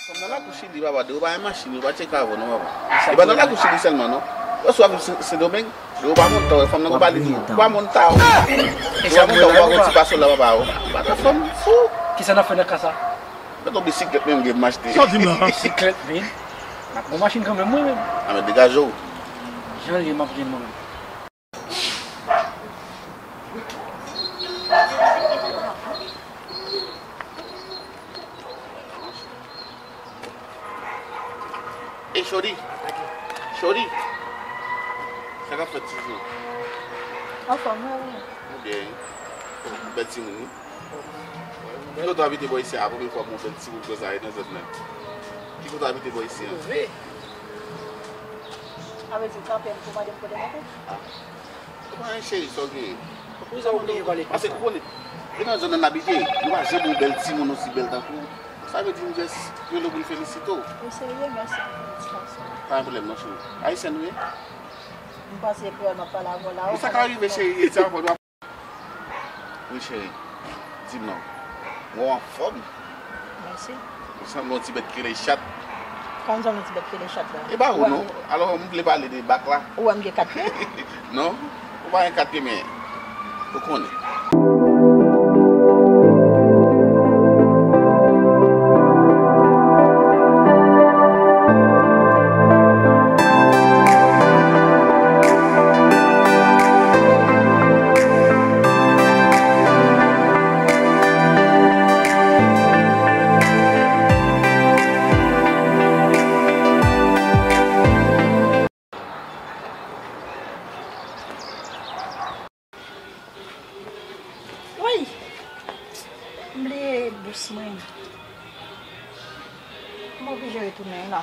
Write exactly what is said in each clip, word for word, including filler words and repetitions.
Fanm nan lakou Chili, papa, depi w pa gen machin, yo pa tcheke avè w non, papa. E pa nan lakou Chili sèlman non. Lòske w ap viv Sen-, Sendomeng, depi w pa monta, fanm nan gon pale di ou pa monta, ou pa monta, ou pa gon ti pasòl la, papa, ou pa ka fanm fou. Kisa n ap fè nan ka sa? Mèt yon bisiklèt menm gen m achte. Sa w di m la? Bisiklèt, men. N ap gon machin kanmenm, wi, men. A, men degaje w. Jan l ye, m ap jwenn mwen menm. Ey, chori. Chori. Sa k ap fèt toujou? Anfòm, wi, wi. Ou byen, wi. Ou bèl timoun, wi. Ki kote w abite bò isi a? Premye fwa m wè yon bèl timoun konsa nan zòn nan. Ki kote w abite bò isi a? Sa vle di w kanpe m pou mande m kote m abite? Ou pa gen cheri, sa w genyen? Poukisa w oblije pale konsa? Paske ou konnen, e nan zòn nan n abite, nou pa janm wè yon bèl timoun osi bèl tankou ou. Sa vle di m jis rele w pou m felisite w. Ou serye? Mèsi anpil, ti gason. Pa gen pwoblèm non, cheri. Ayisyèn ou ye? M panse kreyòl m ap pale avè w la. Sa ka rive, cheri, se avè w. Wi, cheri. Di m non. Mwen anfòm. Mèsi. Ou sanble yon ti bèt ki rele chat. Kòman w sanble yon ti bèt ki rele chat la? E pa ou non. Alò, m vle pale de bak la. Ou wè m gen kat pye? Non. Ou pa gen kat pye, men ou konnen. Woy! M bliye bous mwen. M oblije retounen la.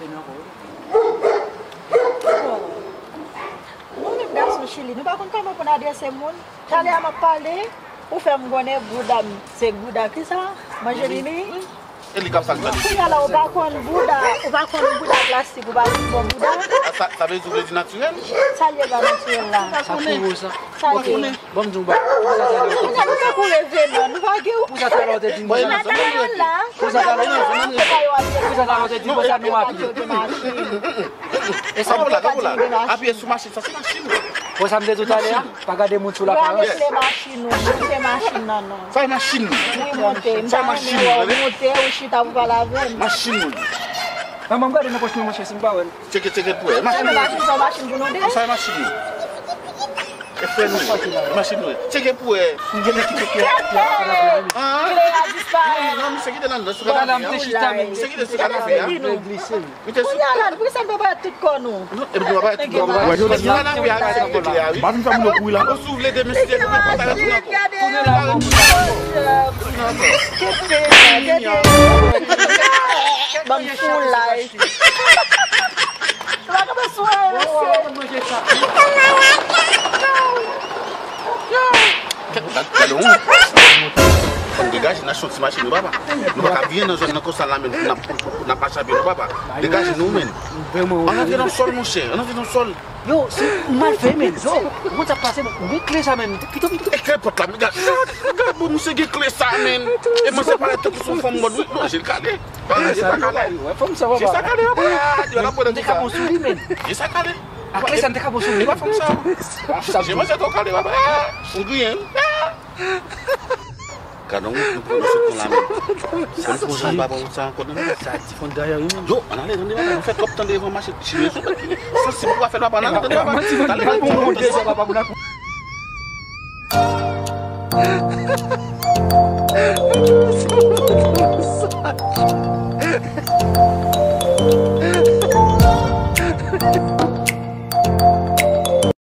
Bon. Nou menm gason Chili, nou pa konn kòman pou n adrese moun. Talè a m ap pale, ou fè m konnen bouda m se bouda kisa? Manje mimi? E li k ap sa l tande? Kounye a la, ou pa konn bouda, ou pa konn bouda plastik, ou pa konn bon bouda. Sa, sa vle di ou vle di natirèl? Sa l ye la, natirèl la? Sa kouro sa. Sa l ye. Ban m di w bagay. Pou sa talè ou te di konsa. Pou sa talè ou te di konsa. Pou sa talè ou te di konsa. Pou sa talè ou te di konsa, nou apiye. E sa pou la, pou la. Apiye sou machin, sa se machin. Pou sa m te di w talè a, pa gade moun sou laparans. Ou pa regle machin ou, se machin nan non. Sa e machin. Wi, monte. M ta renmen wè w monte, ou chita pou pale avè m. Machin ou. Manman, m gade nan pòch mwen, monchè, si m pa wè l. Tcheke, tcheke pou wè. Machin ou. Sa e machin pou nou de. Sa e machin ou. E frè nou ye. Machin nou ye. Tcheke pou wè. M gen ki tcheke. Ah. Kle a disparèt. Non, non, misye kite l anndan sou kanape a. Misye kite sou kanape a. Li glise. Kounye a la, poukisa n pa parèt tout kò nou? Non, epi nou pa parèt tout kò nou. Sou kanape a, misye kite kle a, wi. M pa vin fè moun yo kouri la. Ou si w vle demen, si w vle, pa retounen ankò. Tounen la, bon. Tounen ankò. Ban m foulay. Ou pa kanpe sou wè, mesye. Gad, gad yon wout. Fò n degaje, n achte yon ti machin, wi, papa. Nou pa ka byen nan zòn nan konsa la menm, n ap, n ap mache a pye, non, papa. Degaje nou, menn. Ann antre nan sòl, monchè. Ann antre nan sòl. Yo, se ou mal fè, menn. Yo, ou konn sa k pase, menn. Ou gen kle sa, menn. Pito, pito. E kle pòt la, men gad. Gad, gad, bon, misye gen kle sa, menn. E manzè parèt tankou se yon fanm mòd, wi. Non, je l kale. Pale, je sa kale. Wè, fanm sa, papa. Je sa kale, papa. Yo la pran nan tout sa. Te ka bon sou li, menn. Je sa kale. A kle sa, m te ka bon sou li. E pa fanm sa. Je manzè to kale, papa. Ou griyen. Gad on wout nou pran, nou sot pran la menm. Sa n pran jan ba wout sa ankò non. Sa ti fon dèyè wi menm. Yo, ann ale, tande papa, nou fè twòp tan devan mache. Chimè sou bèk li. Sansib pou afè papa, ann ale, tande papa. Ann ale, ann ale.